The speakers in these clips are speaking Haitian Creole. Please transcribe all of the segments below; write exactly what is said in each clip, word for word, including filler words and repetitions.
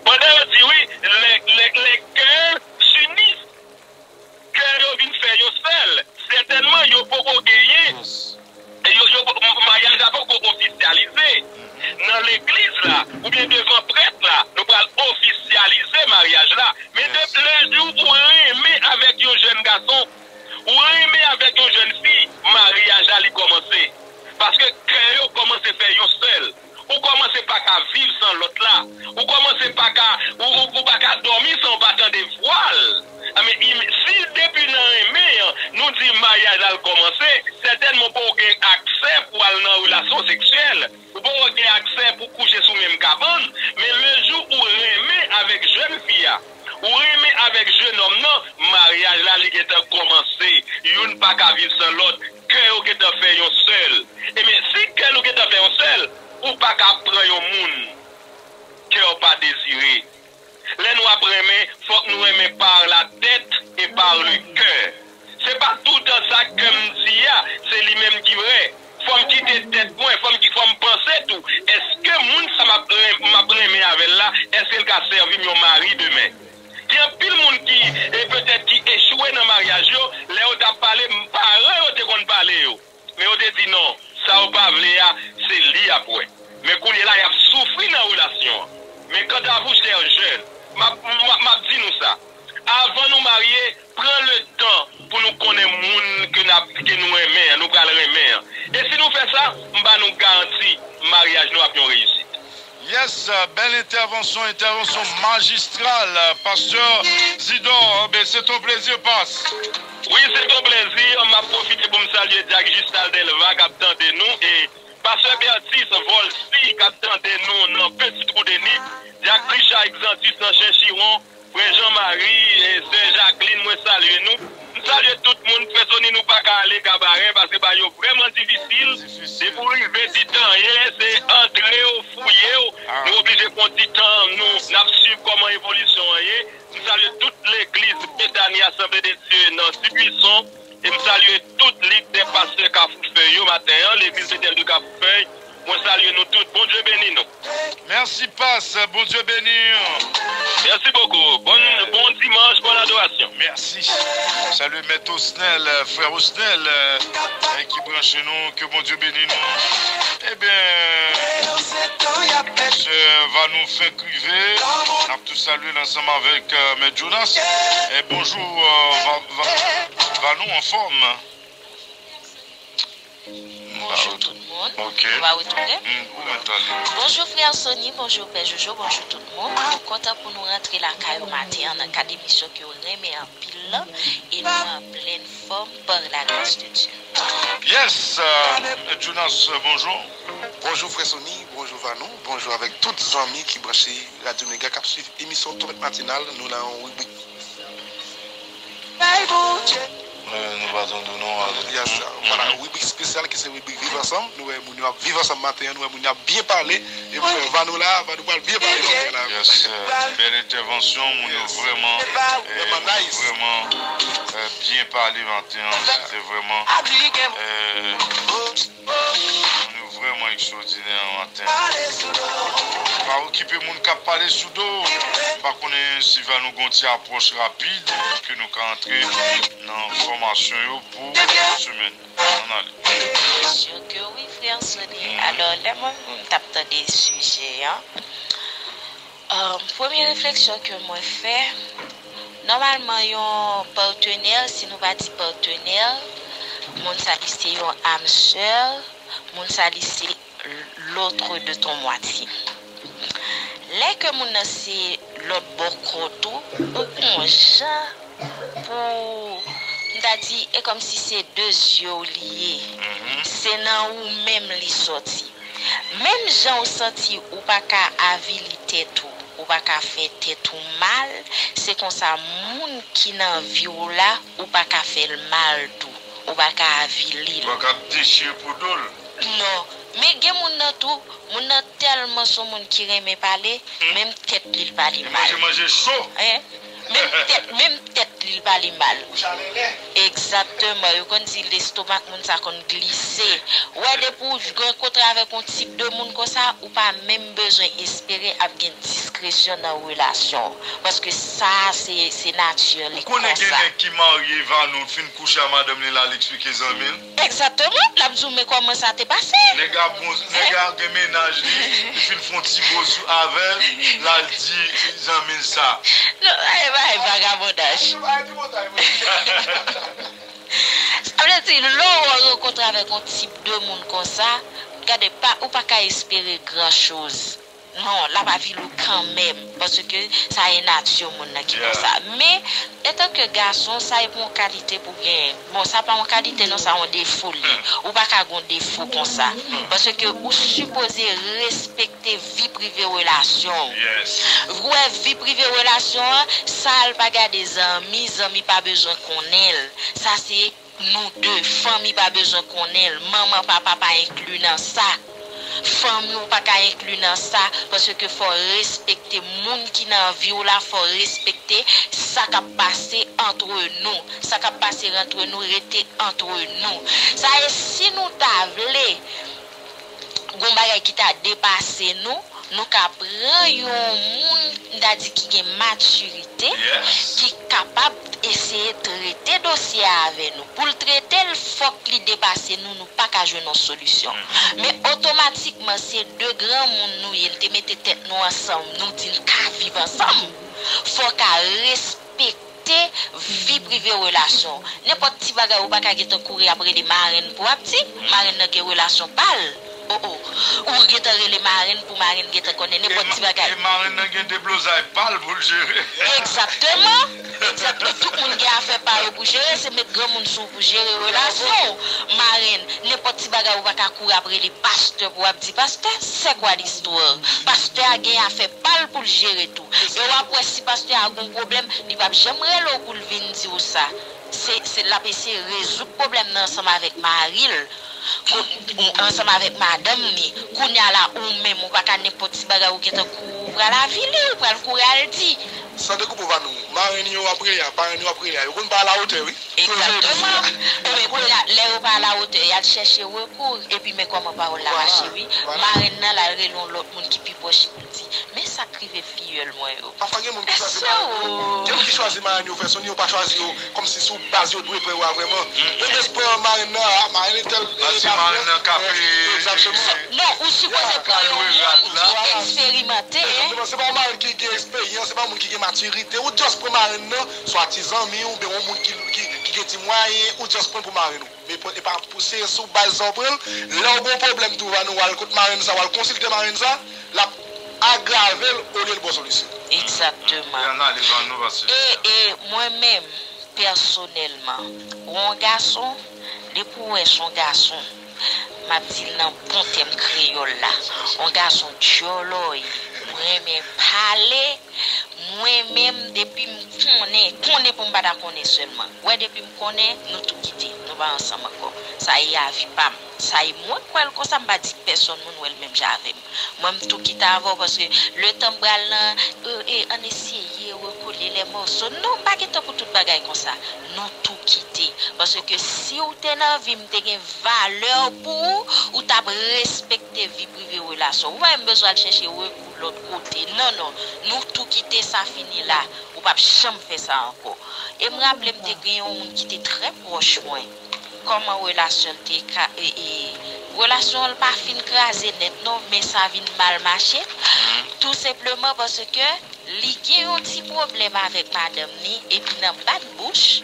Pandan yo di wi, lè, lè, lè kè s'unissent, kè yo vin fè yon sèl, sètènman, yo poko genyen, yo, yo, maryaj la poko ofisyalize. Nan legliz la, oubyen devan prèt la, nou pral ofisyalize maryaj la. Men de, lè jou ou renmen avèk yon jèn gason, ou renmen avèk yon jèn fi, maryaj la li kòmanse. Paske kè yo kòmanse fè yon sèl. Ou kòmanse pa ka viv san lòt la. Ou kòmanse pa ka, ou, ou, ou pa ka dòmi san w pa tande vwa l. A, men, im-, si depi nan renmen an, nou di maryaj la l kòmanse, sètènman w poko gen aksè pou al nan relasyon seksyèl. Ou poko gen aksè pou kouche sou menm kabann. Men lejou ou renmen avèk jèn fi a, ou renmen avèk jenòm nan, maryaj la li gentan kòmanse. Youn pa ka viv san lòt. Kè yo gentan fè yon sèl. Ebyen, si kè nou gentan fè yon sèl, ou pa ka pran yon moun kè w pa dezire. Lè nou ap renmen, fòk nou renmen par la tête et par le cœur. Se pa toutan sa kè m di a, se li menm ki vrè. Fò m kite tèt mwen, fò m ki, fò m panse tou. Èske moun sa m ap ren-, m ap renmen avè l la, èske l ka sèvi m yon mari demen? Gen anpil moun ki, e, petèt ki echwe nan maryaj yo, lè yo t ap pale, m, paran yo te konn pale yo. Men yo te di non, sa yo pa vle a, se li y ap wè. Men kounye la, y ap soufri nan relasyon an. Men kanta vous, chers jeunes, m ap, m ap, m ap di nou sa. Avan nou marye, pran le tan pou nou konnen moun ke n ap, ke nou renmen an, nou pral renmen an. E si nou fè sa, m ba nou garanti, maryaj nou ap yon reyisit. Yes, bèl entèvansyon, entèvansyon majistral, pastè Zidor, ben, c'est un plaisir, pas. Wi, c'est un plaisir, m ap pwofite pou m salye Dyak Justal Delva k ap tande nou, e pastè Bertis Volcy k ap tande nou nan Petit Trou de Nip, Dyak Richard Exantus nan Chenchiwon, Frè Jean Marie, e, Sè Jacqueline, mwen salye nou. M salye tout moun. Frè Sony, nou pa ka ale Kabarè paske bagay yo vrèman difisil. Difisil. Depi w rive Titanyen, se antre w, fouye w. Nou oblije pran ti tan, nou, n ap swiv kòman evolisyon an ye. M salye tout legliz Betani Asanble de Dye nan Tibuisson. E m salye tout lig dè pastè Kafoufèy yo maten an, legliz Betèl de Kafoufèy. Mwen salye nou tout. Bondye beni nou. Mèsi, pas. Bondye beni w. Mèsi bokou. Bon, bon dimanch, bon adorasyon. Mèsi. Salye Mèt Osnel, frè Osnel, eh, ki branche nou. Ke Bondye beni nou. Ebyen, sè Vanou fenk rive. N ap tou salye l ansanm avèk, eh, Mèt Jonas. Eh, bonjou, eh, Va-, Va-, Vanou, anfòm? Bonjou tout moun. Ok. Nou va retounen. Hmm, ou mèt ale. Bonjou frè Sony, bonjou pè Jojo, bonjou tout moun. Nou kontan pou nou rantre lakay ou maten an nan kad emisyon ke w renmen anpil lan. E nou an plèn fòm par la grâce de Dieu. Yes, euh, Jonas, bonjou. Bonjou frè Sony, bonjou Vanou, bonjou avèk tout zanmi ki branche Radyo Mega k ap swiv emisyon Tonmèt Matinal. Nou nan yon ribrik. Euh, nou pa tande w non, ale. Yes, vwala, ribrik espesyal ki se ribrik Viv Ansanm. Nou wè moun yo ap viv ansanm maten an, nou wè moun yo ap byen pale. E frè Vanou la, Vanou pral byen pale maten la. Yes, euh, bèl entèvansyon, moun yo vrèman, euh, vrèman, euh, byen pale maten an. Se vrèman, euh, moun yo vrèman ekstraòdinè maten an. Pa okipe moun k ap pale sou do w. M pa konnen si Vanou gon ti apwòch rapid ke nou ka antre nan enfòmasyon yo pou semèn. Ann ale. Byen si ke wi, frè Sony. Alò, lè mwen menm m t ap tande sijè an, euh, premye refleksyon ke mwen fè, nòmalman yon patenè, si nou pa di patenè, moun sa li se yon âme sœur, moun sa li se l'autre de ton moitié. Lè ke moun nan se lòt bò kò tou, ou gon jan pou, m ta di, e kòmsi se de zye w li ye. Se nan ou menm li sòti. Menm jan w santi ou pa ka avili tèt ou, ou pa ka fè tèt ou mal, se konsa moun ki nan vi w la, ou pa ka fè l mal tou, ou pa ka avili l. Ou pa ka dechire po do l. Non. Men gen moun nan tou, moun nan tèlman se yon moun ki renmen pale, menm tèt li, l pa li mal. Manje, manje cho. Hein? Menm tèt, menm tèt li pale mal. Egzakteman, yo konn di lestomak moun sa konn glise. Ou wè, depi w rankontre avèk yon tip de moun konsa, ou pa menm bezwen espere ap gen diskresyon nan relasyon w. Paske sa, se, se nati li konsa. Ou konnen gen nèg ki marye, Vanou fin kouche a madanm li la, li eksplike zanmi l. Egzakteman, l ap di w men kòman sa te pase. Nèg la bon, nèg la gen mennaj li, li fin fè yon ti bo sou avè l, l al di zanmi l sa. Non, sa e bay vagabondaj. Sa vle di, lè w rankontre avèk yon tip de moun konsa, gade, pa, ou pa ka espere gran choz. Non, l ap avili w kanmenm, paske sa e nati moun nan ki konsa. Men, antanke gason, sa e pa yon kalite pou genyen. Bon, sa pa yon kalite non, sa yon defo li. Ou pa ka gen yon defo konsa. Paske ou sipoze respekte vi prive relasyon w. Ou wè, vi prive relasyon an, sa l pa gade zanmi, zanmi pa bezwen konnen l. Sa se nou de, fanmi pa bezwen konnen l, manman, papa pa enkli nan sa. Fanmi w pa ka enkli nan sa, paske fò w respekte moun ki nan vi w la, fò w respekte sa k ap pase antre nou. Sa k ap pase antre nou rete antre nou. Sa e si nou ta vle, gon bagay ki ta depase nou, nou ka pran yon moun, m ta di, ki gen matirite, ki kapab eseye trete dosye a avè nou. Pou l trete l, fòk li depase nou, nou pa ka jwenn yon solisyon. Men otomatikman, se de granmoun nou ye, n te mete tèt nou ansanm, nou di n ka viv ansanm. Fò w ka respekte te vi prive relasyon w. Nenpòt ti bagay ou pa ka gentan kouri ap rele marenn pou w ap di, marenn nan gen relasyon pa l. O, o. Ou gentan rele marenn pou marenn gentan konnen nenpòt ti bagay. E marenn nan gen deblozay pa l pou l jere. Egzakteman. Egzakteman. Tout moun gen afè pa yo pou jere, se met granmoun sou w pou jere relasyon w. Marenn, nenpòt ti bagay ou pa ka kouri ap rele pastè pou w ap di, pastè, c'est quoi l'histoire? Pastè a gen afè pa l pou l jere tou. E w ap wè si pastè a gon pwoblèm, li p ap janm rele w pou l vin di w sa. Se, se l ap eseye rezoud pwoblèm nan ansanm avèk mari l. Kou-, ansanm avèk madanm li. Kounye a la, ou menm, ou pa ka nenpòt ti bagay ou gentan kou-, ou pral avili, ou pral kouri al di. San dekoupe w, Vanou, marenn yo w ap rele a, parenn yo w ap rele a, yo konn pa alawotè, wi. Egzakteman. Ebyen, kounye a, lè yo pa alawotè, y al chèche rekou, epi men kòman pawòl la mache, wi. Marenn nan, l al rele yon lòt moun ki pi pwòch pou l di, men sa k rive fiyèl mwen yo. Pafwa gen moun ki chwazi marenn yo. Gen moun ki chwazi marenn yo, fè soni yo pa chwazi yo, kòmsi sou baz yo dwe pran yo a vrèman. Yo jis pran marenn nan, a, marenn entèl, e, pastè. Marenn nan ka peye. Egzakteman. Non, ou sipoze pran yon moun ki eksperimante, en. Egzakteman, se pa yon marenn ki gen eksperyans, se pa yon moun ki gen matirite. Ou jis pran marenn nan, swa ti zanmi w, oubyen yon moun ki, ki, ki gen ti mwayen, ou jis pran pou marenn ou. Men pran, e pa pou se sou baz sa w pran l. Lè w gen yon pwoblèm tou, Vanou, w al kot marenn sa, w al konsilte marenn sa, l ap agrave l olye l ba w solisyon. Egzakteman. E, e mwen menm, pèsonèlman, yon gason, depi w wè s on gason, m ap di l nan bon tèm kreyòl la, yon gason dyòlòy, m renmen pale, mwen menm, depi m konnen, konnen pou m pa ta konnen sèlman. Wè, depi m konnen, nou tou kite. Nou pa ansanm ankò. Sa e avi pa m. Sa e mwen k wè l konsa, m pa di pèsonn moun wè l menm jan avè m. Mwen, m tou kite avè w, paske letan m pral nan, e, e, ann eseye rekole lè mòso. Non, m pa gen tan pou tout bagay konsa. Nou tou kite. Paske si w te nan vi m, te gen valè pou ou, ou t ap respekte vi prive relasyon. Ou pa menm bezwen al chèche rekou lòt kote. Non, non. Nou tou kite sa fini la. Ou p ap janm fè sa ankò. E m raple m te gen yon moun ki te trè pwòch mwen. Kòman relasyon l te ka, e, e, relasyon l pa fin kraze nèt non, men sa vin mal mache. Tou senpleman paske li gen yon ti pwoblèm avèk madanm li, epi nan bat bouch,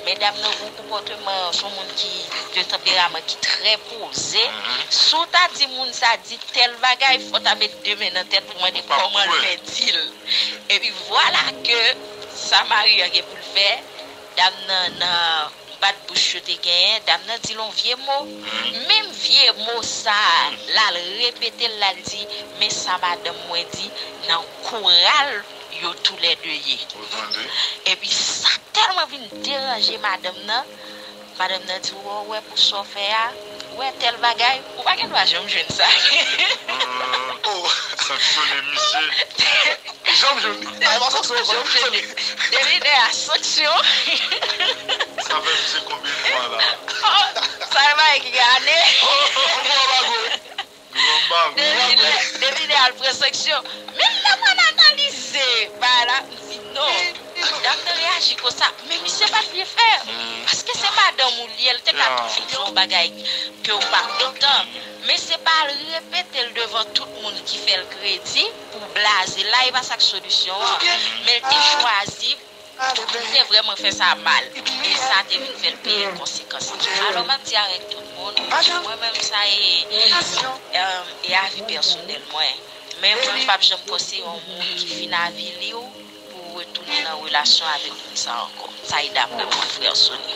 medam nan gon konpòteman, se yon moun ki, de tanperaman ki trè poze. Si w ta di moun sa di tèl bagay, fò w ta met de men nan tèt ou mande kòman l fè di l. Epi vwala ke sa mari an gen pou l fè, dam nan, nan bat bouch yo te genyen, dam nan di l yon vye mo. Menm vye mo sa a, l al repete l, l al di, men sa madanm mwen di nan koral yo toulède ye. Epi sa tèlman vin deranje madanm nan, madanm nan di, w wè pou sa w fè a, Wè tèl bagay, ou pa gen dwa janm jwenn sa. Oh, sanksyone misye. Janm jwenn li. Ay, pa sanksyone, sanksyone. Depi de a sanksyon. Sa fè misye konbyen mwa la? Sa e bagay ki gen ane. Oh, oh, oh, bago. Gran bago. Depi de, depi de al pran sanksyon. Menm lè mwen analize bagay la, m di non. Dam nan reyaji konsa, men misye pa t byen fè. Paske se madanm ou li ye, l te ka toujou di yon bagay ke w pa kontan. Men se pa al repete l devan tout moun ki fè l kredi pou blaze l la, e pa sa k solisyon an. Men l te chwazi, li te vrèman fè sa mal. E sa te vin fè l peye konsekans li. Alò, m ap di avèk tout moun, mwen menm sa e, e, e avi pèsonèl mwen. Men mwen, m p ap janm konseye yon moun ki fin avili w pou w retounen nan relasyon avèk moun sa ankò. Sa e daprè mwen, frè Sony.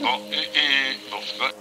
Bon, e, e, bon, bon.